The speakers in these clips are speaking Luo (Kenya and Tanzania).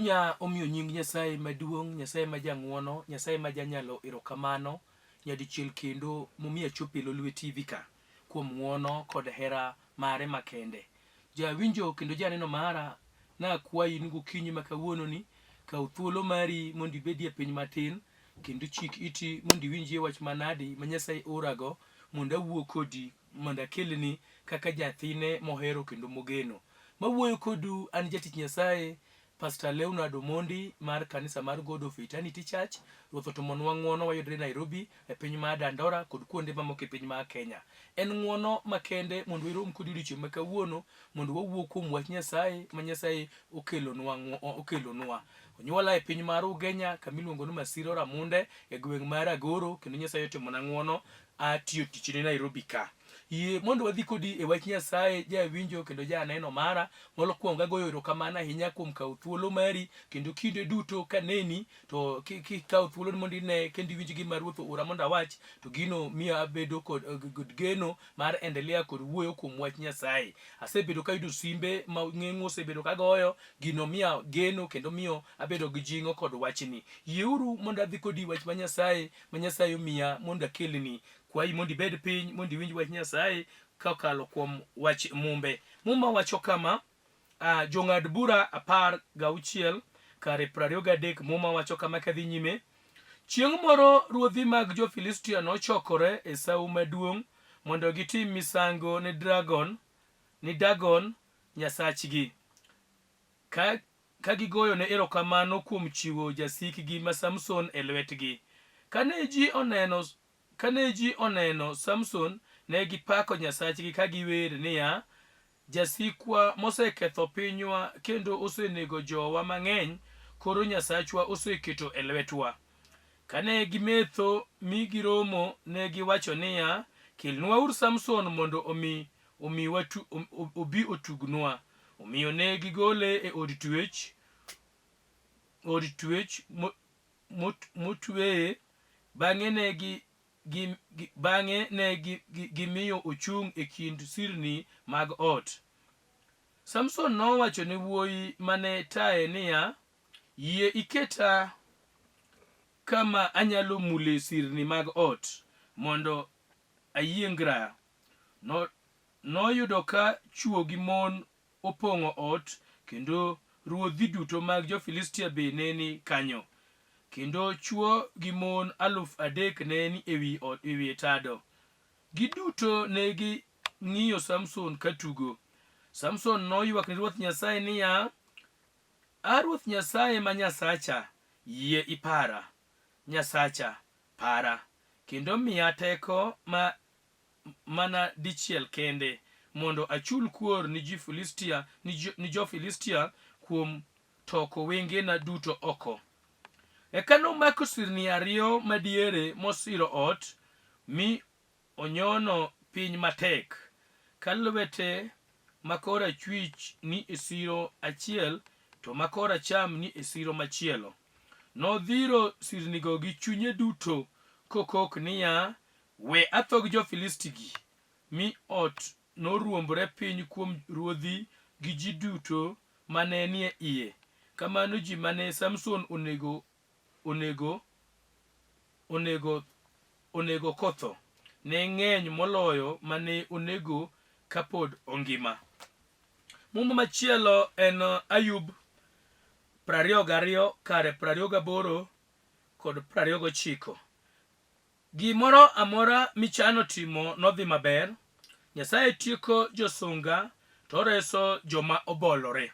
Chunya omiyo nying Nyasaye maduong', Nyasaye ma jang'wono, Nyasaye ma janyalo erokamano nyadichiel kendo momiyo achopo e Lolwe TV ka kuom ng'wono kod hera mare makende. Jawinjo kendo janeno mara, nakwayi ni gokinyi ma kawuononi, kaw thuolo mari mondo ibedie piny matin kendo chik iti mondo iwinjie wach manadi ma Nyasaye orago mondo awuo kodi mondo akelni kaka nyathine mohero kendo mogeno. Mawuoyo kodu an jatich Nyasaye Pastor Leonard Omondi mar kanisa mar God of Eternity Church. Ruoth otimonwa ng'uono wayudre Nairobi e piny mar Dandora kod kuonde mamoko e piny mar Kenya. En ng'uono makende mondo warom kodi odiochieng' ma kawuono mondo wawuo kuom wach Nyasaye ma Nyasaye okelonwa okelonwa. Onyuola e piny mar Ugenya kama iluongo ni Masiro Ramunde e gweng' mar Agoro kendo Nyasaye otimona ng'uono atiyo tichne Nairobi ka. Yie mondo wadhi kodi e wach Nyasaye, jawinjo kendo janeno mara. Mokwongo agoyo erokamano ahinya kuom kawo thuolo mari kendo kinde duto kaneni to kikawo thuolo mondo ine kendo iwinj gima Ruoth oora mondo awach to gino miyo abedo kod, kod geno mar endelea kod wuoyo kuom wach Nyasaye. Asebedo kayudo simbe ma ng'eng'u osebedo kagoyo, gino miya geno kendo miyo abedo gi jing'o kod wachni. Yieuru mondo adhi kodi wach ma Nyasaye ma Nyasaye omiya mondo akelni. Kwayi mondo ibed piny mondo iwinj wach Nyasaye kokalo kuom wach Mumbe. Muma wacho kama, uh, Jong'ad bura 16 kare 23 Muma wacho kama kadhi nyime. Chieng' moro ruodhi mag jo-Filistia nochokore e sawo maduong' mondo gitim misango ne Dragon, ni Dagon nyasachgi. Ka ka gigoyone erokamano kuom chiwo jasikgi ma Samson e lwetgi. Kane ji oneno Kane ji oneno Samson, ne gipako nyasachgi ka giwer niya, Jasikwa moseketho pinywa kendo osenego jowa mang'eny, koro nyasachwa oseketo e lwetwa. Kane gimetho mi giromo, ne giwacho niya, Kelnwauru Samson mondo omi omi watu, obi otugnwa. Omiyo ne gigole e od twech, od twech motweye, bang'e ne gi, gi, gi, bang'e ne gi, gi, gimiyo ochung' e kind sirni mag ot. Samson nowacho ne wuoyi mane taye niya, Yie iketa kama anyalo mule sirni mag ot mondo ayiengra. No, noyudo ka chwo gi mon opong'o ot, kendo ruodhi duto mag jo-Filistia be ne ni kanyo. Kendo chwo gi mon 3000 ne ni ewi ot, ewi tado. Giduto ne ging'iyo Samson ka tugo. Samson noywak ne Ruoth Nyasaye niya, A Ruoth Nyasaye ma Nyasacha, yie ipara. Nyasacha, para, kendo miya teko ma mana dichiel kende mondo achul kuor ni ji Filistia, ni jo-Filistia kuom toko wengena duto oko. Eka nomako sirni ariyo madiere mosiro ot, mi onyono piny matek, ka lwete ma korachwich ni e siro achiel to ma koracham ni e siro machielo. Nodhiro sirnigo gi chunye duto, kokok niya, We atho gi jo-Filisti-gi! Mi ot noruombre piny kuom ruodhi gi ji duto mane nie iye. Kamano ji mane Samson onego onego onego onego kotho ne ng'eny moloyo mane onego kapod ongima. Muma machielo en Ayub 22 kare 28 kod 29. Gimoro amora michano timo nodhi maber. Nyasaye tieko josunga to oreso joma obolore.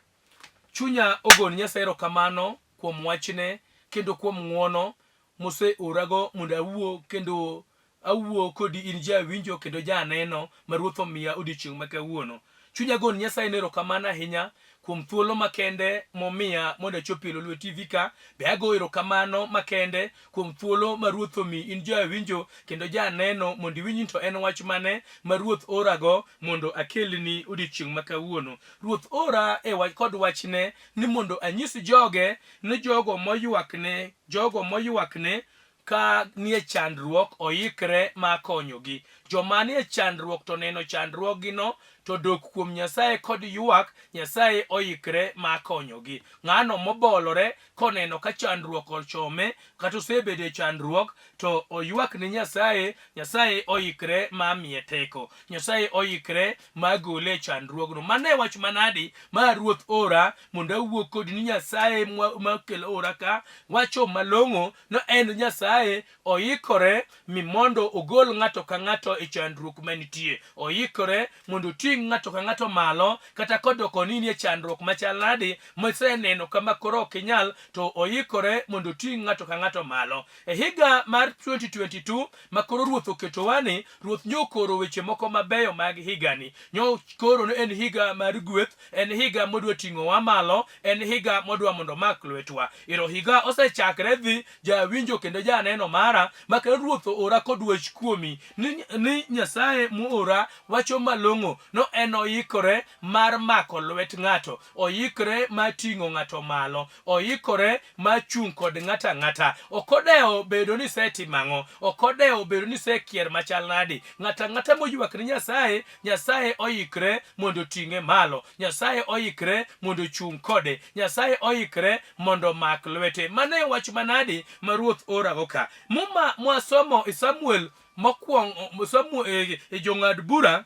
Chunya ogoni Nyasaye erokamano kuom wachne kendo kuom ng'wono moseorago mondo awuo kendo awuo kodi in jawinjo kendo janeno ma Ruoth omiya odiechieng' ma kawuono. Chunya goni Nyasaye ni erokamano ahinya kuom thuolo makende momiya mondo achop e Lolwe TV ka. Be ago erokamano makende kuom thuolo ma Ruoth omiyi in jawinjo kendo janeno mondo iwinj ni to en wach mane ma Ruoth orago mondo akelni odiechieng' ma kawuono. Ruoth ora e wach kod wachne ni mondo anyis joge ni jogo moywakne, jogo moywakne ka nie chandruok oikre mar konyogi. Joma nie chandruok to neno chandruogino to dok kuom Nyasaye kod ywak, Nyasaye oikre mar konyogi. Ng'ano mobolore koneno ka chandruok ochome kata osebedo e chandruok to oywak ne Nyasaye, Nyasaye oikre mar miye teko. Nyasaye oikre mar gole e chandruogno. Mano e wach manadi ma Ruoth ora mondo awuo kodi ni Nyasaye makelo ora ka wacho malong'o no en Nyasaye oikore mi mondo ogol ng'ato ka ng'ato e chandruok manitie. Oikore mondo oting' ng'ato ka ng'ato malo kata kodoko ni nie chandruok machal nadi miseneno kama koro ok inyal to oikore mondo oting' ng'ato ka ng'ato malo. E higa mar 2022 ma koro Ruoth oketowani, Ruoth nyokoro weche moko mabeyo mag higani. Nyokoro ni en higa mar gweth, en higa modwa ting'owa malo, en higa modwa mondo omak lwetwa. Ero higa osechakre dhi, jawinjo kendo janeno mara, ma kendo Ruoth oora kod wach kuomi, ni, ni Nyasaye moora wacho malong'o, no en oikore mar mako lwet ng'ato, oikore mar ting'o ng'ato malo, oikore mar chung' kod ng'ato ang'ata. Ok odewo bedo ni isetimo ang'o, ok odewo bedo ni isekier machal nadi. Ng'ato ang'ata moywak ne Nyasaye, Nyasaye oikre mondo oting'e malo. Nyasaye oikre mondo ochung' kode. Nyasaye oikre mondo omak lwete. Mano e wach manadi ma Ruoth orago ka. Muma mwasomo e Samuel mokwongo, Samuel, e Jong'ad bura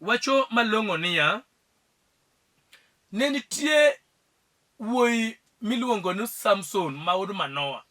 wacho malong'o niya, ne nitie wuoyi miluongo ni Samson ma wuod Manoa.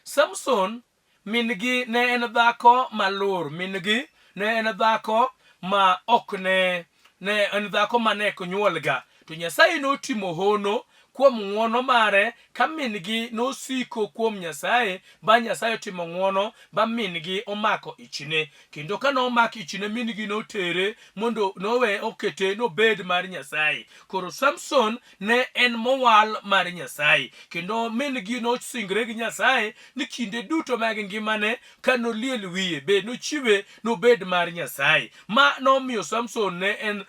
Samson min-gi ne en dhako malur, min-gi ne en dhako ma ok ne ne en dhako ma ne ok nyuolga. To Nyasaye notimo hono kuom ng'wono mare ka min-gi nosiko kuom Nyasaye ba Nyasaye otimo ng'wono ba min-gi omako ichne. Kendo ka nomak ichne min-gi notere mondo nowe okete nobed mar Nyasaye. Koro Samson ne en mowal mar Nyasaye kendo min-gi nosingre gi Nyasaye ni kinde duto mag ngimane ka noliel wiye be nochiwe nobed mar Nyasaye. Ma nomiyo Samson ne en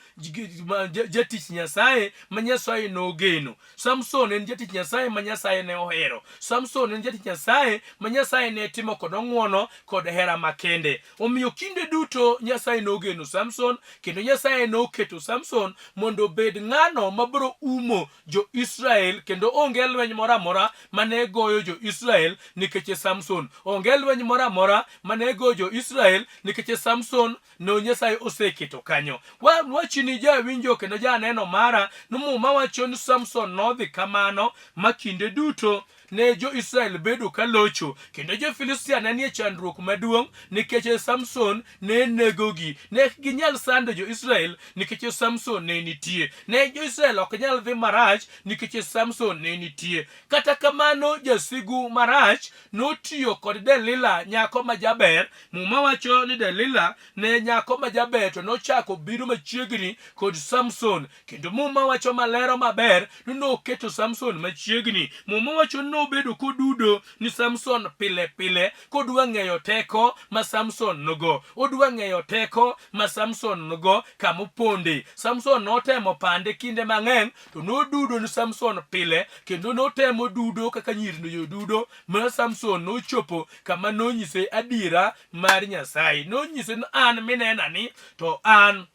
jatich Nyasaye ma Nyasaye nogeno. Samson en jatich Nyasaye ma Nyasaye ne ohero. Samson en jatich Nyasaye ma Nyasaye ne timo kod ong'wono kod hera makende. Omiyo kinde duto Nyasaye nogeno Samson kendo Nyasaye noketo Samson mondo obed ng'ano mabiro umo jo-Israel kendo onge lweny moro amora mane goyo jo-Israel nikech Samson. Onge lweny moro amora mane goyo jo-Israel nikech Samson no Nyasaye oseketo kanyo. Wachni jawinjo kendo janeno mara ni Muma wacho ni Samson nodhi kamano ma kinde duto ne jo-Israel bedo ka locho kendo jo-Filistia ne nie chandruok maduong' nikech Samson ne negogi. Ne ok ginyal sando jo-Israel nikech Samson ne nitie. Ne jo-Israel ok nyal dhi marach nikech Samson ne nitie. Kata kamano jasigu marach notiyo kod Delila nyako ma jaber. Muma wacho ni Delila ne nyako ma jaber to nochako biro machiegni kod Samson. Kendo Muma wacho malero maber ni noketo Samson machiegni. Muma wacho ni nobedo kodudo ni Samson pile pile kodwa ng'eyo teko ma Samson nigo. Odwa ng'eyo teko ma Samson nigo kama oponde. Samson notemo pande kinde mang'eny to nodudo ni Samson pile kendo notemo dudo kaka nyiri jodudo ma Samson nochopo kama nonyise adiera mar Nyasaye. Nonyise ni an minena ni to an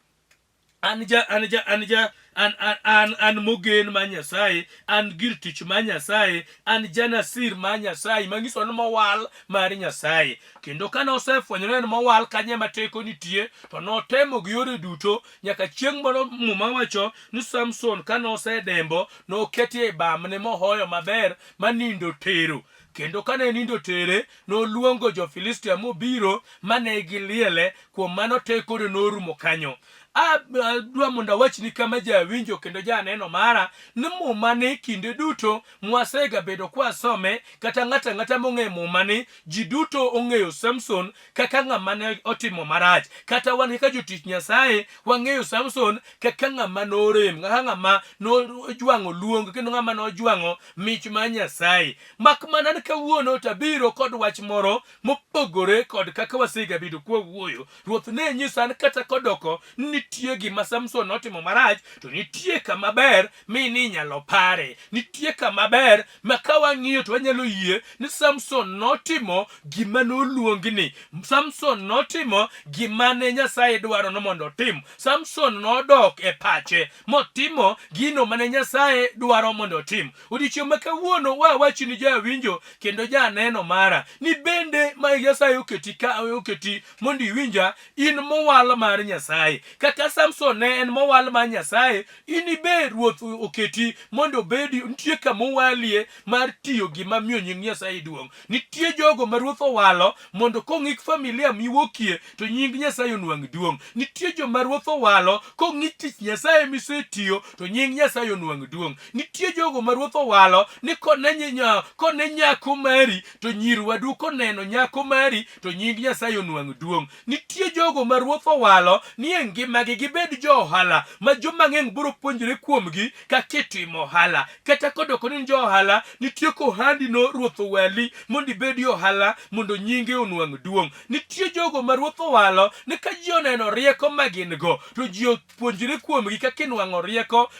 an ja an ja an ja an an an an mogen mar Nyasaye, an gir tich mar Nyasaye, an janasir mar Nyasaye, manyiso ni mowal mar Nyasaye. Kendo kane osefwenyore en mowal kanye ma teko nitie, to notemo gi yore duto nyaka chieng' moro Muma wacho ni Samson kane osedembo noketi e bamne mohoyo maber ma nindo tero. Kendo kane nindo tere, noluongo jo-Filistia mobiro mane giliele, kuom mano tekone norumo kanyo. Adwa mondo awachni kama jawinjo kendo janeno mara ni muma ni kinde duto mwasega bedo kwasome kata ng'ato ang'ata mong'eyo muma ni ji duto ong'eyo Samson kaka ng'ama ne otimo marach. Kata wan kaka jotich Nyasaye wang'eyo Samson kaka ng'ama norem, kaka ng'ama nojwang'o luong kendo ng'ama nojwang'o mich mar Nyasaye. Mak mana ni kawuono to abiro kod wach moro mopogore kod kaka wasegabedo kwawuoyo. Ruoth ne nyisa ni kata kodoko ni nitie gima Samson notimo marach, to nitie kama ber mi ni inyalo pare. Nitie kama ber ma ka wang'iyo to wanyalo yie ni Samson notimo gima noluongni. Samson notimo gima ne Nyasaye dwaro ni mondo otim. Samson nodok e pache motimo gino mane Nyasaye dwaro mondo otim. Odiechieng' ma kawuono wawachni jawinjo kendo janeno mara ni bende ma Nyasaye oketi ka oketi mondo iwinja in mowal mar Nyasaye. Kaka Samson ne en mowal mar Nyasaye, in ibe Ruoth oketi mondo obedi nitie kama owalie mar tiyo gima miyo nying Nyasaye duong'. Nitie jogo ma Ruoth owalo mondo kong'ik familia miwuokie to nying Nyasaye onwang' duong'. Nitie joma Ruoth owalo kong'i tich Nyasaye misetiyo to nying Nyasaye onwang' duong'. Nitie jogo ma Ruoth owalo ni kone, kone nyako mari to nyir wadu koneno nyako mari to nying Nyasaye onwang' duong'. Nitie jogo ma Ruoth owalo ni e ngimagi gibed jo ohala ma joma ng'eny biro puonjre kuomgi kaka itimo ohala. Kata kodoko ni in jo ohala, nitie kohandi no Ruoth owali mondo ibed e ohala mondo nyinge onwang' duong'. Nitie jogo ma Ruoth owalo ni ka ji oneno rieko ma gin go to ji opuonjre kuomgi kaka inwang'o rieko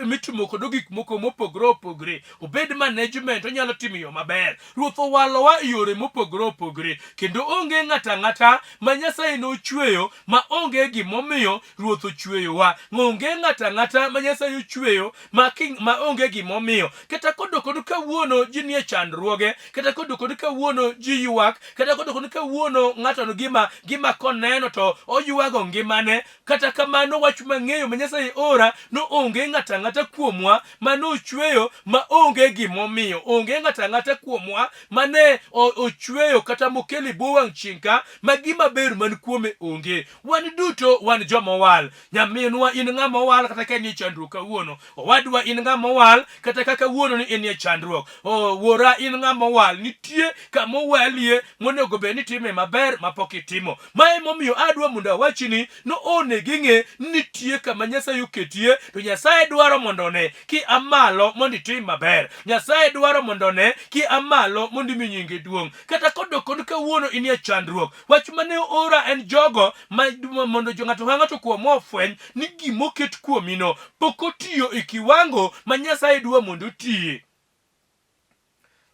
mitimo kodo gik moko mopogore opogore. Obed management onyalo timo e yo maber. Ruoth owalowa e yore mopogore opogore kendo onge ng'ato ang'ata ma Nyasaye nochweyo ma onge gimomiyo Ruoth ochweyowa. Onge ng'ato ang'ata ma Nyasaye ochweyo ma, ma onge gimomiyo. Kata kodoko ni kawuono ji nie chandruoge, kata kodoko ni kawuono ji ywak, kata kodoko ni kawuono ng'ato no gima gima koneno to oywago ngimane. Kata kamano wach mang'eyo ma Nyasaye ora no onge ng'ato ang'ata kuomwa ma nochweyo ma onge gimomiyo. Onge ng'ato ang'ata kuomwa mane ochweyo kata mokelo e bwo wang' chieng' ka ma gima ber man kuome onge. Wan duto wan joma owal. Nyaminwa in ng'ama owal kata ka in e chandruok kawuono. Owadwa in ng'ama owal kata ka kawuono ni in e chandruok. O, wuora in ng'ama owal. Nitie kama owalie monego bed ni itime maber mapok itimo. Ma emomiyo adwa mondo awachni no onego ing'e ni nitie kama Nyasaye oketie to Nyasaye dwaro mondo one ki a malo mondo itim maber. Nyasaye dwaro mondo one ki a malo mondo imi nyinge duong'. Kata kodoko ni kawuono inie chandruok, wach mane oora en jogo ma mondo jo ng'ato ka ng'ato kuomwa ofweny ni gimoket kuomino pok otiyo e kiwango ma Nyasaye dwa mondo otiye.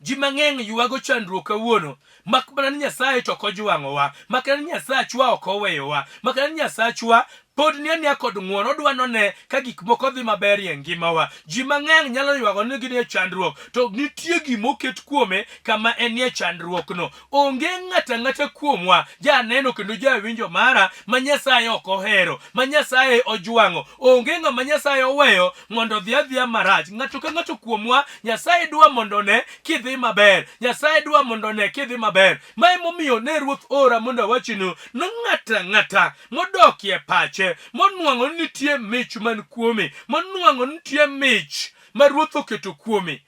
Ji mang'eny ywago chandruok kawuono, mak mana ni Nyasaye to ok ojwang'owa, mak mana ni Nyasachwa ok oweyowa, mak mana ni Nyasachwa pod ni ania kod ng'wono, odwa none ka gik moko dhi maber e ngimawa. Ji mang'eny nyalo ywago ni gin e chandruok, to nitie gima oket kuome kama enie chandruokno. Onge ng'ato ang'ata kuomwa, janeno kendo jawinjo mara, ma Nyasaye ok ohero, ma Nyasaye ojwang'o. Onge ng'ama Nyasaye oweyo mondo odhi adhiya marach. Ng'ato ka ng'ato kuomwa, Nyasaye dwa mondo one kidhi maber. Nyasaye dwa mondo one kidhi maber. Ma emomiyo ne Ruoth ora mondo awachnu ni ng'ato ang'ata modokie pache, monwang'o ni nitie mich man kuome, monwang'o ni nitie mich ma Ruoth oketo kuome,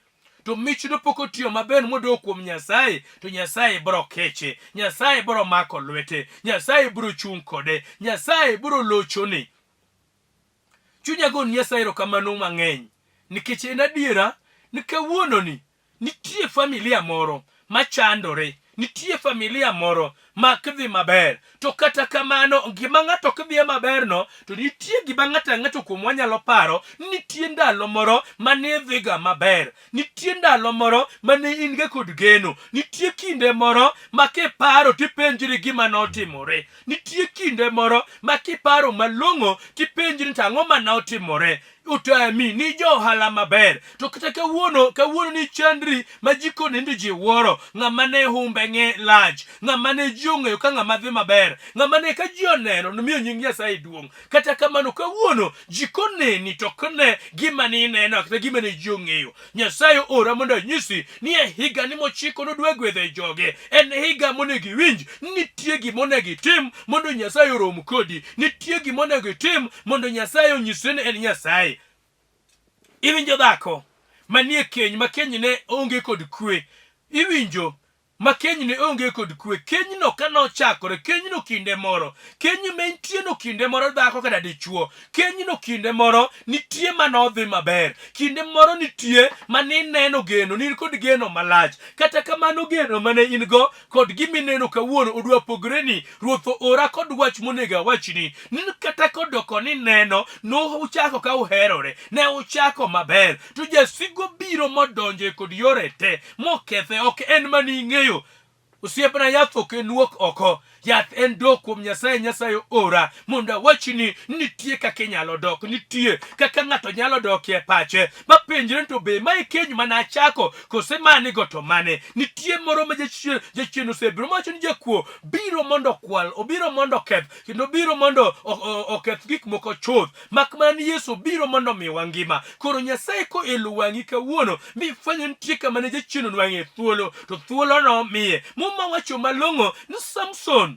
to michno pok otiyo maber modok kuom Nyasaye, to Nyasaye biro keche, Nyasaye biro mako lwete, Nyasaye biro chung' kode, Nyasaye biro lochone. Chunya go Nyasaye erokamano mang'eny nikech en adiera ni kawuononi nitie familia moro machandore, nitie familia moro ma ok dhi maber. To kata kamano, gima ng'ato ok dhiye maberno, to nitie gima ng'ato ang'ato kuomwa nyalo paro, ni nitie ndalo moro mane dhiga maber. Nitie ndalo moro mane in ga kod geno. Nitie kinde moro ma kiparo tipenjri gima notimore. Nitie kinde moro ma kiparo malong'o tipenjri ni to ang'o ma notimore. Otami ni jo ohala maber. To kata kawuono, kawuono ni chandri ma ji konendo ji wuoro. Ng'ama ne humbe ng'e lach. Ng'ama ne ji ong'eyo ka ng'ama dhi maber. Ng'ama ne ka ji oneno nomiyo nying Nyasaye duong'. Kata kamano kawuono ji koneni to ok ne gima ne ineno kata gima ne ji ong'eyo. Nyasaye ora mondo anyisi ni e higa ni mochiko nodwa gwedho e joge. En higa monego iwinj ni nitie gima onego itim mondo Nyasaye orom kodi. Nitie gima onego itim mondo Nyasaye onyisre ni en Nyasaye. Iwinjo dhako manie keny ma kenyne onge kod kwe. Iwinjo. Ma keny ne onge kod kwe. Kenyno ka nochakore, kenyno kinde moro, keny ma intieno kinde moro dhako kata dichuo, kenyno kinde moro nitie ma nodhi maber, kinde moro nitie ma nineno geno, ni in kod geno malach. Kata kamano geno mane in go kod gima ineno kawuono odwa pogreni. Ruoth oora kod wach monego awachni, ni kata kodoko ni neno, nuchako ka uherore, ne uchako maber, to jasigu biro modonjo e kod yore te, mokethe. Ok en mani ing'eyo osiepna, yath ok en wuok oko, yath en dok kuom Nyasaye. Nyasaye ora mondo awachni nitie kaka inyalo dok, nitie kaka ng'ato nyalo dokie pache mapenjre ni to be mae keny mana achako kose manigo to mane. Nitie moro ma jachien, jachien osebiro mawacho ni jakuo biro mondo okwal, obiro mondo oketh, kendo obiro mondo oketh gik moko chuth, mak mana ni Yesu biro mondo omiwa ngima. Koro Nyasaye koelo wang'i kawuono mifwenyo nitie kama ne jachien onwang'e thuolo, to thuolono miye. Muma wacho malong'o ni Samson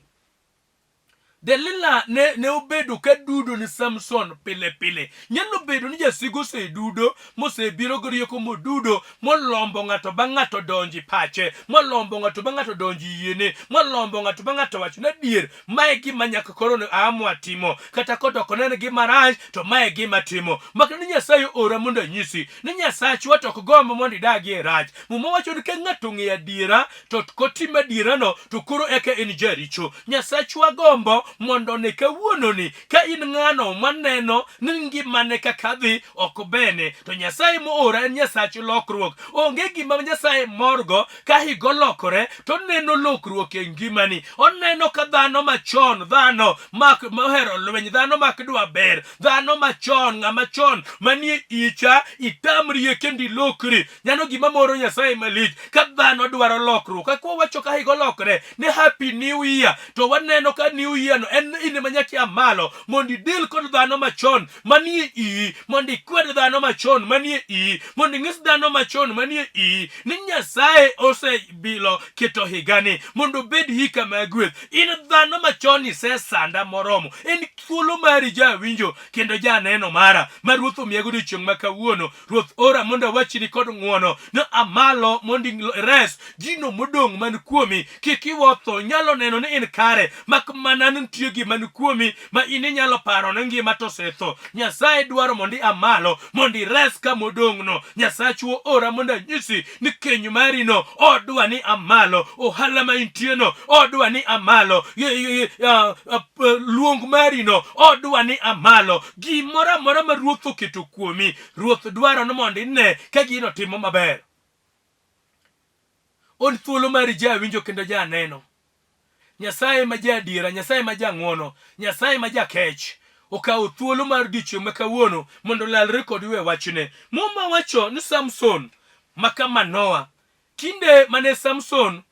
Delila ne obedo ka dudo ni Samson pile pile. Nyalo bedo ni jasigu osedudo mosebiro gi rieko modudo molombo ng'ato ba ng'ato donji pache, molombo ng'ato ba ng'ato donji yiene, molombo ng'ato ba ng'ato wacho ni adier mae gima nyaka koro ne aamua timo, kata kodoko ne en gima rach to mae gima timo. Mak ni Nyasaye ora mondo anyisi ni Nyasachwa to ok gomb mondo idagie rach. Muma wacho ni ka ng'ato ong'eyo adiera to kotim adierano to koro eka en jaricho. Nyasachwa gombo mondo one kawuononi ka in ng'ano maneno ni ngimane kaka dhi ok bene, to Nyasaye moora en Nyasach lokruok. Onge gima Nyasaye morgo ka higa olokore to oneno lokruok e ngimani. Oneno ka dhano machon, dhano mak mohero lweny, dhano mak dwa ber, dhano machon, ng'ama chon manie icha itamrie kendo ilokri. Nyano gima moro Nyasaye malich ka dhano dwaro lokruok. Kaka wawacho ka higa olokre ni happy new year, to waneno ka new year no en in ema nyaka ia malo mondo idil kod dhano machon manie iyi, mondo ikwed dhano machon manie iyi, mondo ing'is dhano machon manie iyi ni Nyasaye osebilo keto higani mondo obed hika mar gweth. In dhano machon isesanda moromo. En thuolo mari jawinjo kendo janeno mara ma Ruoth omiya godiochieng' ma kawuono. Ruoth ora mondo awachni kod ng'wono ni amalo mondo ires gino modong' man kuomi. Kik iwo tho. Inyalo neno ni in kare, mak mana ni nitie gima ni kuomi ma in inyalo paro ni ngima to osetho. Nyasaye dwaro mondo ia malo mondo ires kama odong'no. Nyasachwa ora mondo anyisi ni keny marino odwa ni a malo, ohala ma intieno odwa ni a malo, luong marino odwa ni a malo. Gimoro amora ma Ruoth oketo kuomi, Ruoth dwaro ni mondo ine ka gino timo maber. On thuolo mari jawinjo kendo janeno. Nyasaye ma jaadiera, Nyasaye ma jang'wono, Nyasaye ma jakech okawo thuolo mar odiechieng' ma kawuono mondo olalre kod we wachne. Muma wacho ni Samson ma ka Manoa, kinde mane Samson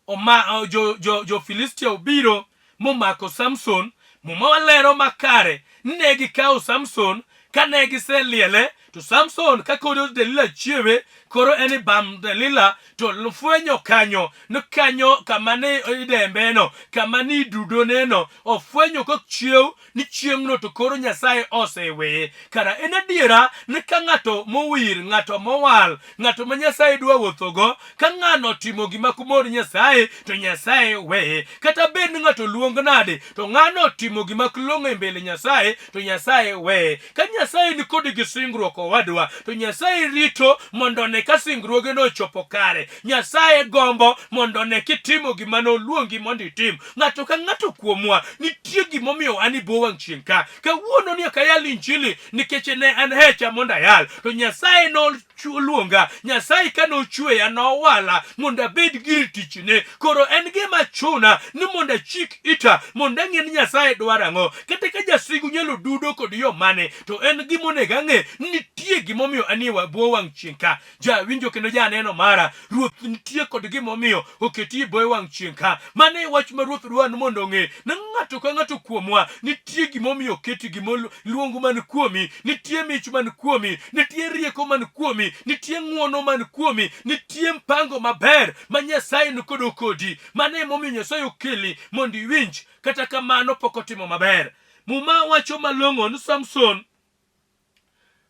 oma, jo, jo, jo Filistia obiro momako Samson, Muma walero makare ni ne gikawo Samson ka ne giseliele to Samson ka koro Delila chiewe koro en bam Delila to fwenyo kanyo ni kanyo kama ne idembeno kama ne idudoneno ofwenyo ka chiew ni chieng'no to koro Nyasaye oseweye. Kara en adiera ni ka ng'ato mowir, ng'ato mowal, ng'ato ma Nyasaye dwa wuothogo, ka ng'ano otimo gima kumor Nyasaye to Nyasaye weye. Kata bed ni ng'ato luong nade, to ng'ano otimo gima long'o e mbele Nyasaye to Nyasaye weye. Ka Nyasaye ni kodi gi singruok owadwa, to Nyasaye rito mondo one ka singruogeno ochopo kare. Nyasaye gombo mondo one kitimo gima noluongi mondo itim. Ng'ato ka ng'ato kuomwa nitie gimomiyo an e bwo wang' chieng' ka. Kawuono ni ok ayal injili nikech ne an hecha mondo ayal, to Nyasaye noluonga. Nyasaye ka nochweya nowala mondo abed gir tichne. Koro en gima chuna ni mondo achik ita mondo ang'e ni Nyasaye dwaro ang'o. Kata ka jasigu nyalo dudo kod yo mane, to en gima onego ang'e ni nitie gimomiyo anie bwo wang' chieng' ka. Jawinjo kendo janeno mara, Ruoth nitie kod gimomiyo oketi e bwo wang' chieng' ka. Mano e wach ma Ruoth dwaro ni mondo ong'e ni ng'ato ka ng'ato kuomwa nitie gimomiyo oketi gimoluongo man kuomi, nitie mich man kuomi, nitie rieko man kuomi, nitie ng'wono man kuomi, nitie mpango maber ma Nyasaye nikodo kodi. Mano emomiyo Nyasaye okeli mondo iwinj. Kata kamano pok otimo maber. Muma wacho malong'o ni Samson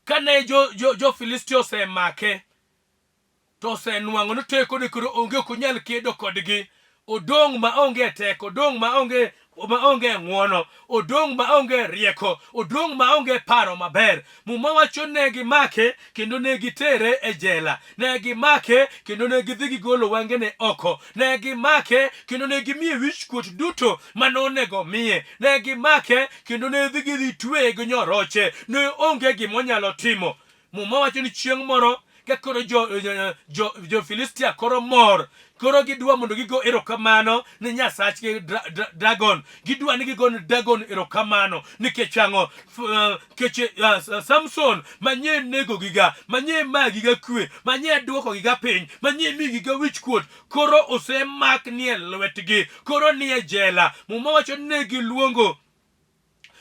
kane jo-Filistia osemake. To osenwang'o ni tekone koro onge ok onyal kedo kodgi. Odong' ma onge teko, odong' ma onge ma onge ng'wono, odong' ma onge rieko, odong' ma onge paro maber. Muma wacho ne gimake kendo ne gitere e jela. Ne gimake kendo ne gidhi gigolo wangene oko. Ne gimake kendo ne gimiye wichkuot duto mane onego miye. Ne gimake kendo ne dhi gidhi tweye gi nyoroche. Ne onge gima onyalo timo. Muma wacho ni chieng' moro ka koro jo, jo, jo, jo-Filistia koro mor, koro gidwa mondo gigo erokamano ne nyasachgi dra, dra, Dagon. Gidwa ni gigo ne Dagon erokamano nikech ang'o? Nikech Samson manye negogiga, manye magiga kwe, manye duokogiga piny, manye migiga wichkuot, koro osemak nie lwetgi, koro nie jela. Muma wacho ni ne giluongo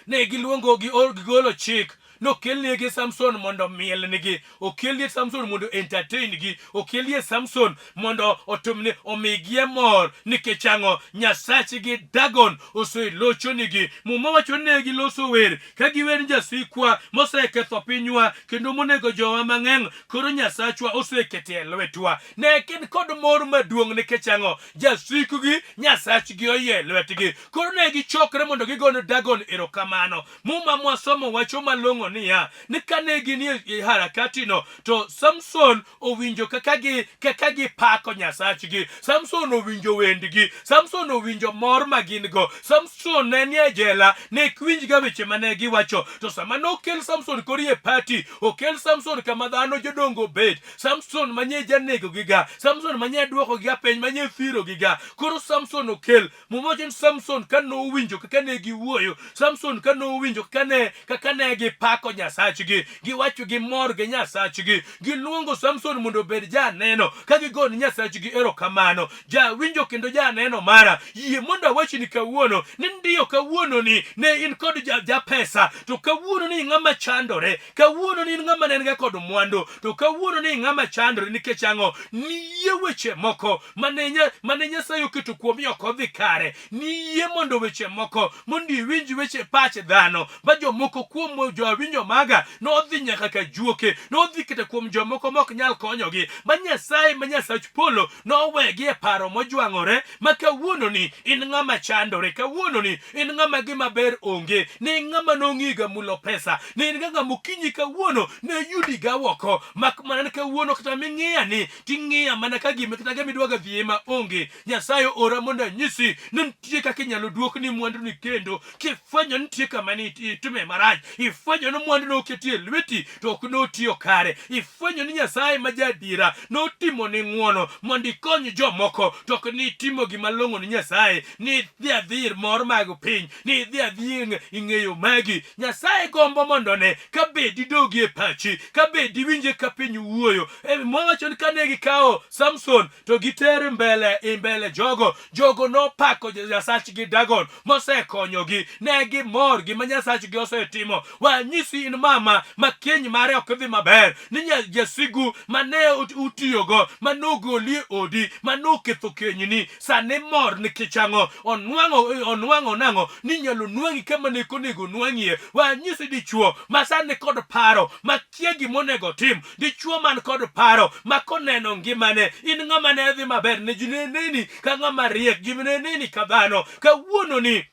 Ne giluongo gigolo chik nokelnegi Samson mondo omielnigi, okelnie Samson mondo entertain gi, okelnie Samson mondo otimne omigie mor. Nikech ang'o? Nyasachgi Dagon oselochonigi. Muma wacho ni ne giloso wer ka giwer ni jasikwa moseketho pinywa kendo monego jowa mang'eny, koro Nyasachwa osekete e lwetwa. Ne gin kod mor maduong' nikech ang'o? Jasikgi Nyasachgi oyie e lwetgi. Koro ne gichokre mondo gigone Dagon erokamano. Muma mwasomo wacho malong'o niya, ni kane ginie e harakatino, to Samson owinjo kaka gi kaka gipako Nyasachgi. Samson owinjo wendgi. Samson owinjo mor ma gin go. Samson ne nie jela, ne ok winjga weche mane giwacho. To sama nokel Samson koro e pati, okel Samson kama dhano jodongo bet. Samson manye janegogiga, Samson manye duokogiga piny, manye thirogiga. Koro Samson okel Muma wacho ni Samson ka nowinjo kaka ne giwuoyo, Samson ka nowinjo kaka ne kaka ne gipako Nyasachgi, giwacho gimor gi Nyasachgi, giluongo Samson mondo obed janeno ka gigo ni Nyasachgi erokamano. Jawinjo kendo janeno mara, yie mondo awachni kawuono ni ndiyo kawuono ni ne in kod ja, japesa to kawuono ni ng'ama chandore, kawuono ni in ng'ama ne en-ga kod mwandu to kawuono ni ng'ama chandore nikech ang'o? Niyie weche moko mane, mane Nyasaye oketo kuomi ok odhi kare. Niyie mondo weche moko mondo iwinj weche pach dhano ma jomoko kuom joawinjo maga nodhi nyaka ka juoke, nodhi kata kuom jomoko mok nyal konyogi, ma Nyasaye ma Nyasach polo nowegi e paro mojwang'ore ma kawuononi in ng'ama chandore, kawuononi in ng'ama gima ber onge, ne in ng'ama nong'iga mulo pesa, ne in ga ng'ama okinyi kawuono ne yudiga oko, mak mana ni kawuono kata ming'iya ni ting'iya mana ka gima kata gima idwaga dhiye ma onge. Nyasaye ora mondo anyisi ni nitie kaka inyalo duokni mwanduni kendo kifwenyo ni nitie kama ne itime marach, ifwenyo ni mwandu noketi e lweti to ok notiyo kare, ifwenyo ni Nyasaye ma jaadiera notimoni ng'wono mondo ikony jomoko to ok nitimo gima long'o ni Nyasaye, nidhi adhi ir mor mag piny, nidhi adhi ing'eyo magi. Nyasaye gombo mondo one ka be didogi e pachi, ka be diwinje ka piny wuoyo. E, mwawacho ni kane gikawo Samson to gitere mbele e mbele jogo, jogo nopako Nyasachgi Dagon mosekonyogi, ne gimor gima Nyasachgi osetimo. Wanyisi in mama ma keny mare ok dhi maber, ni jasigu mane utiyogo, mane ogoli e odi, mane oketho kenyni, sani mor nikech ang'o? Onwang'o onwang'o nang'o? Ni inyalo nwang'i kama ne ok onego nwang'ie. Wanyisi dichuo ma sani kod paro ma kia gima onego otim, dichuo man kod paro ma koneno ngimane, in ng'ama ne dhi maber, ne ji ne neni ka ng'ama riek, ji ne neni ka dhano. Kawuononi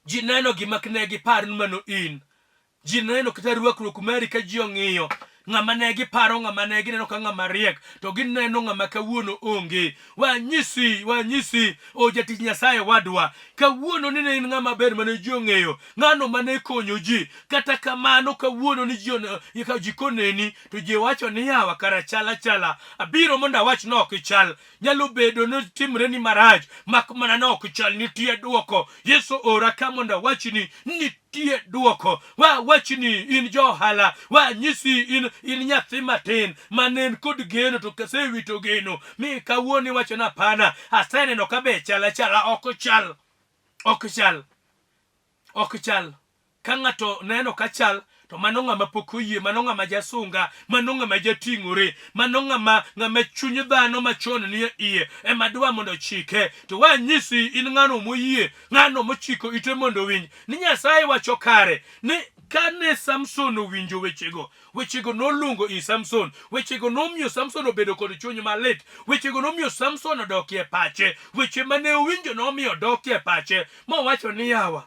ji neno gima ne gipar ni mano in. Ji neno kata rwakruok mari ka ji ong'iyo ng'ama ne giparo, ng'ama ne gineno ka ng'ama riek, to gineno ng'ama kawuono onge. Wanyisi, wanyisi, o jatich Nyasaye wadwa, kawuono ni ne in ng'ama ber mane ji ong'eyo, ng'ano mane konyo ji. Kata kamano kawuono ni ji, ka ji koneni to ji wacho ni yawa kara chal achala. Abiro mondo awach ni ok ichal. Nyalo bedo ni timreni marach, mak mana ni ok chal, nitie dwoko. Yesu ora ka mondo awachni ni nitie dwoko. Wawachni in johala, wanyisi in, in nyathi matin mane en kod geno to kasewito geno mi kawuono iwacho ni hapana, aseneno ka be chal achala, ok chal, ok chal, ok chal. Ka ng'ato neno ka chal to mano ng'ama pok oyie, mano ng'ama jasunga, mano ng'ama jating'ore, mano ng'ama ng'ama chuny dhano machon nie iye ema dwa mondo ochike. To wanyisi in ng'ano moyie, ng'ano mochiko ite mondo owinj ni Nyasaye wacho kare ni Kane Samson owinjo wechego, wechego noluongo i Samson. Wechego nomiyo Samson obedo kod chuny malit. Wechego nomiyo Samson odokie pache. Weche mane owinjo nomiyo odokie pache mowacho ni yawa,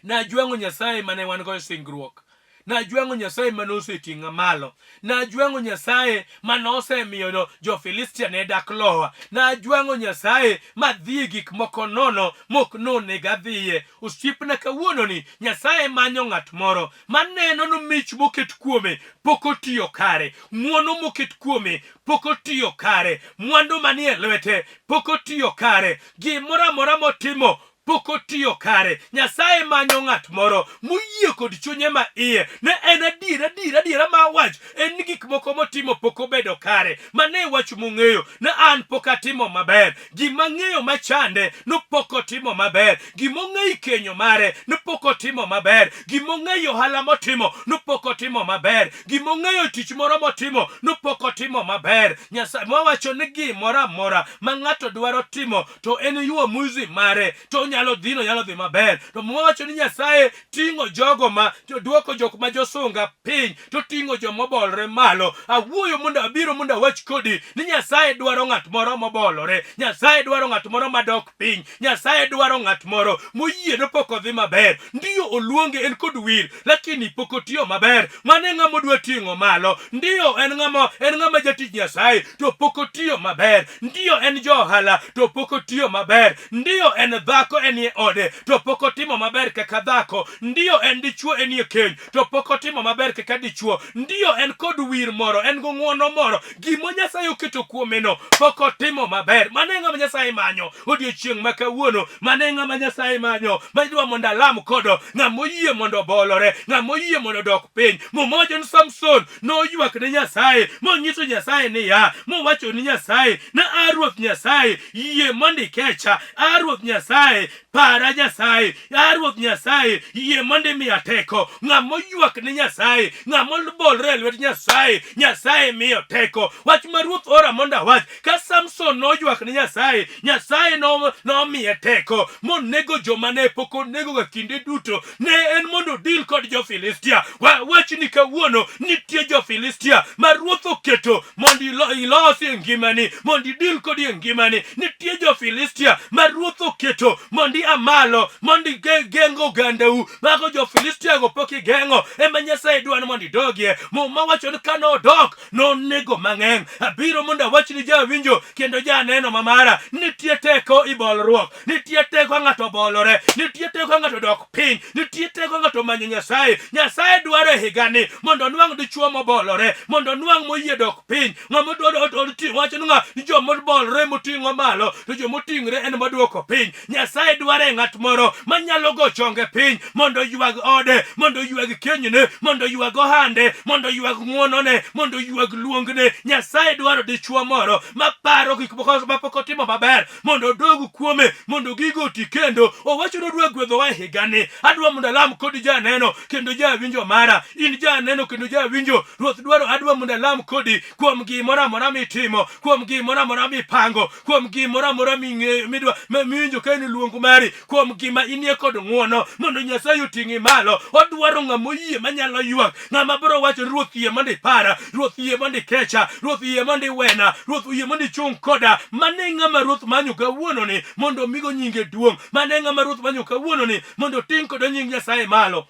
Najwang'o Nyasaye mane wan go e singruok. Najwang'o Nyasaye mane oseting'a malo. Najwang'o Nyasaye mane osemiyo jo-Filistia ne dak lowa. Najwang'o Nyasaye madhi e gik moko nono mok nonego adhiye. Osiepna kawuononi Nyasaye manyo ng'at moro maneno ni mich moket kuome pok otiyo kare, ng'wono moket kuome pok otiyo kare, mwandu manie lwete pok otiyo kare, gimoro amora motimo pok otiyo kare. Nyasaye manyo ng'at moro moyie kod chunye ma iye ne en adier adier adiera ma wach en ni gik moko motimo pok obedo kare. Mano e wach mong'eyo ne an pok atimo maber. Gima ng'eyo machande no pok otimo maber. Gima ong'eyo kenyo mare no pok otimo maber. Gima ong'eyo ohala motimo no pok otimo maber. Gima ong'eyo tich moro motimo no pok otimo maber. Nyasaye mwawacho ni gimoro amora ma ng'ato dwaro timo to en uamuzi mare to onyalo dhi no nyalo dhi maber to muma wacho ni nyasaye ting'o jogo ma to duoko jok ma josunga piny to ting'o joma obolore malo awuoyo mondo abiro mondo awach kodi ni nyasaye dwaro ng'at moro mobolore nyasaye dwaro ng'at moro madok piny nyasaye dwaro ng'at moro moyie no pok odhi maber ndiyo oluonge en kod wir lakini pok otiyo maber mano e ng'ama odwa ting'o malo ndiyo en ng'ama en ng'ama jatich nyasaye to pok otiyo maber ndiyo en johala to pok otiyo maber ndiyo en dhako enie ode to pok otimo maber kaka dhako ndiyo en dichuo enie keny to pok otimo maber kaka dichuo ndiyo en kod wir moro en go ng'wono moro gima nyasaye oketo kuomeno pok otimo maber mano e ng'ama nyasaye manyo odiechieng' ma kawuono mano e ng'ama nyasaye manyo madwa mondo alam kodo ng'ama oyie mondo obolore ng'ama oyie mondo odok piny muma wacho ni samson noywak ne nyasaye monyiso nyasaye niya mowacho ni nyasaye na a ruoth nyasaye yie mondo ikecha a ruoth nyasaye para nyasaye a ruoth nyasaye yie mondo imiya teko ng'ama oywak ne nyasaye ng'ama obolre e lwet nyasaye nyasaye miyo teko wach ma ruoth ora mondo awach ka samson noywak ne nyasaye nyasaye nomiye teko monego joma ne pok onegoga kinde duto ne en mondo odil kod jo-filistia wachni kawuono nitie jo-filistia ma ruoth oketo mondo ilosi e ngimani mondo idil kodi e ngimani nitie jo-filistia ma ruoth oketo mondo ia malo mondo igeng ogandau mago jo-filistiago pok igeng'o ema nyasaye dwa ni mondo idogie muma wacho ni ka nodok nonego mang'eny abiro mondo awachni jawinjo kendo janeno ma mara nitie teko i bolruok nitie teko ng'ato obolore nitie teko ng'ato dok piny nitie teko ng'ato manyo nyasaye nyasaye dwaro e higani mondo onwang' dichuo mobolore mondo onwang' moyie dok piny ng'ama wacho ni ng'a ni joma obolore moting'o malo to joma oting're en moduoko piny Nyasaye dwaro e ng'at moro manyalo go chonge piny mondo oywag ode, mondo oywag kenyne, mondo oywag ohande, mondo oywag ng'wonone, mondo oywag luongne. Nyasaye dwaro dichwo moro maparo gik moko mapok otimo maber mondo odog kuome, mondo gigo oti kendo. Owacho ni odwa gwedhowa e higani. Adwa mondo alam kodi janeno kendo jawinjo mara. In janeno kendo jawinjo. Ruoth dwaro adwa mondo alam kodi kuom gimoro amora mitimo, kuom gimoro amora mipango, kuom gimoro amora ming'eyo midwa miwinjo ka en luong mari kuom gima inie kod ng'wono mondo nyasaye oting'i malo odwaro ng'ama oyie manyalo ywak ng'ama biro wacho ni ruoth yie mondo ipara ruoth yie mondo ikecha ruoth yie mondo iwena ruoth yie mondo ichung' koda mano e ng'ama ruoth manyo kawuononi mondo omigo nyinge duong' mano e ng'ama ruoth manyo kawuononi mondo oting' koda nying nyasaye malo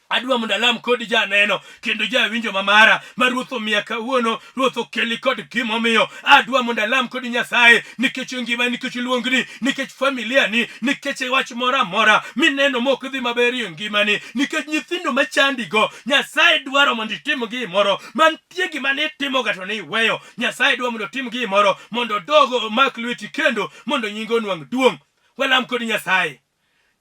Adwa mondo alam kodi janeno kendo jawinjo ma mara ma Ruoth omiya kawuono. Ruoth okeli kod gimomiyo. Adwa mondo alam kodi Nyasaye nikech ngima, nikech luongni, nikech familia ni, nikech wach moro amora mineno mok dhi maber e ngimani, nikech nyithindo machandigo. Nyasaye dwaro mondo itim gimoro mantie gima nitimoga to niweyo. Nyasaye dwaro mondo otim gimoro mondo odog omak lweti kendo mondo nyinge onwang' duong'. Walam kodi Nyasaye.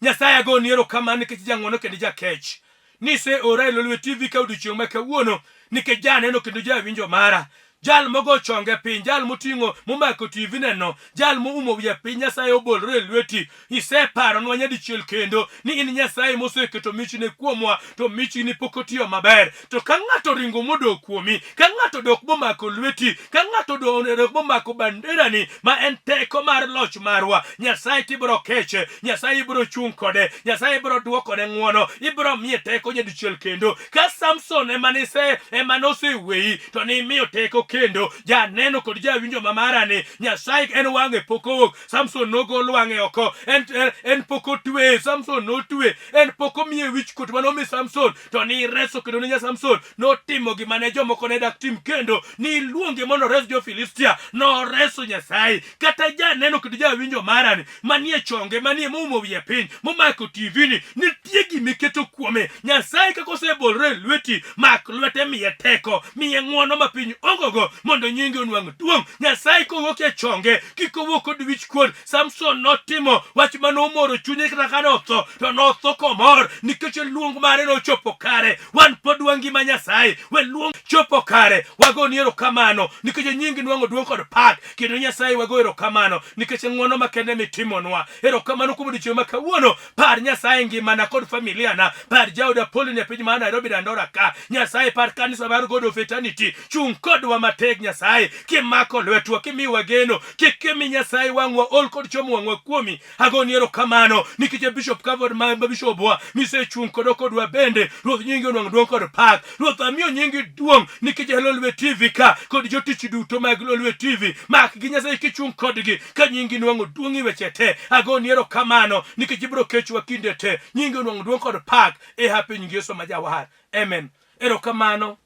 Nyasaye agoni erokamano nikech jang'wono kendo jakech. Niseora e Lolwe TV ka odiechieng' ma kawuono nikech janeno kendo jawinjo mara. Jal mogo chonge piny, jal moting'o momako TV neno, jal moumo wiye piny, Nyasaye obolore e lweti. Iseparonwa nyadichiel kendo ni in Nyasaye moseketo michne kuomwa, to michni pok otiyo maber. To ka ng'ato oringo modok kuomi, ka ng'ato dok momako lweti, ka ng'ato dok momako banderani ma en teko mar loch marwa, Nyasaye tibiro keche, Nyasaye ibiro chung' kode, Nyasaye ibiro duokone ng'wono, ibiro miye teko nyadichiel kendo. Ka Samson ema nise ema noseweyi to nimiyo teko kendo. Janeno kod jawinjo ma marani, Nyasaye en wang'e pok owuok. Samson nogol wang'e oko, en, en, en pok otwe. Samson notwe, en pok omiye wichkuot mane omi Samson, to nireso kendo ne Samson notimo gima ne jomoko ne dak tim kendo. Niluonge mondo ores jo-Filistia, noreso Nyasaye. Kata janeno kod jawinjo marani manie chonge, manie moumo wiye piny, momako TV ni, nitie gima iketo kuome. Nyasaye kaka osebolore e lweti, mak lwete, miye teko, miye ng'wono ma piny ongogo, mondo nyinge onwang' duong'. Nyasaye kowuok e chonge, kik owuok kod wich kuot. Samson notimo wach ma nomoro chunye kata ka notho, to notho komor nikech luong mare nochopo kare. Wan pod wangima Nyasaye, we luong chopo kare. Wagoni erokamano nikech nyingi nwang'o duong' kod pak, kendo Nyasaye wago erokamano nikech ng'wono makende mitimonwa. Erokamano kuom odiechieng' ma kawuono. Par Nyasaye ngimana kod familiana, par jaoda Pauline e piny mar Nairobi Dandora ka. Nyasaye par kanisa mar God of Eternity. Chung' kodwa matek Nyasaye, kimako lwetwa, kimiwa geno, kik imi Nyasaye wang'wa ol kod chomo wang'wa kuomi. Agoni erokamano nikech Bishop Kavod ma bishobwa misechung' kodo kodwa bende. Ruoth nyingi onwang' duong' kod pak. Ruoth amiyo nyingi duong' nikech Lolwe TV ka kod jotich duto mag Lolwe TV. Mak gi Nyasaye kichung' kodgi ka nyingi nwang'o duong' e weche te. Agoni erokamano nikech ibiro kechowa kinde te. Nyingi onwang'o duong' kod pak e hapi nying Yesu ma Jawar. Amen. Erokamano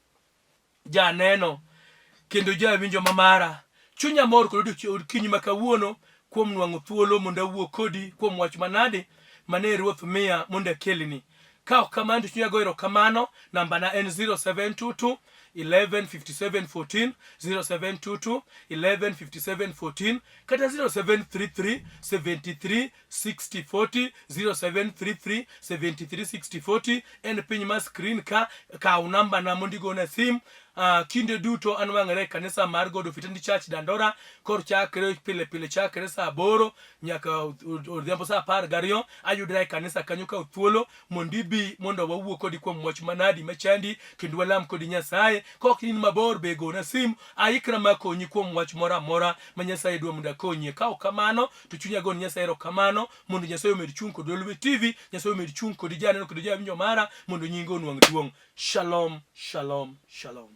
janeno kendo jawinjo ma mara. Chunya mor kod odiechieng' okinyi ma kawuono kuom nwang'o thuolo mondo awuo kodi kuom wach manadi mane Ruoth miya mondo akelni. Ka ok kamano to chunya go erokamano. Nambana en 0722 11 57 14, 0722 11 57 14 kata 0733 73 60 40, 0733 73 60 40 en piny ma screen ka. Kaw nambana mondo igona sim. Kinde duto anwang'ore e kanisa mar God of Eternity Church Dandora kor chakre pile pile chakre saa 8 nyaka odhiambo saa 12. Ayudra e kanisa kanyo. Kaw thuolo mondo ibi mondo wawuo kodi kuom wach manadi machandi kendo walam kodi Nyasaye. Ka ok in mabor be gona sim, aikra makonyi kuom wach moro amora ma Nyasaye dwa mondo akonyie. Ka ok kamano to chunya goni Nyasaye erokamano mondo Nyasaye omed chung' kod Lolwe TV, Nyasaye omed chung' kodi janeno kendo jawinjo mara mondo nyinge onwang' duong'. Shalom, shalom, shalom.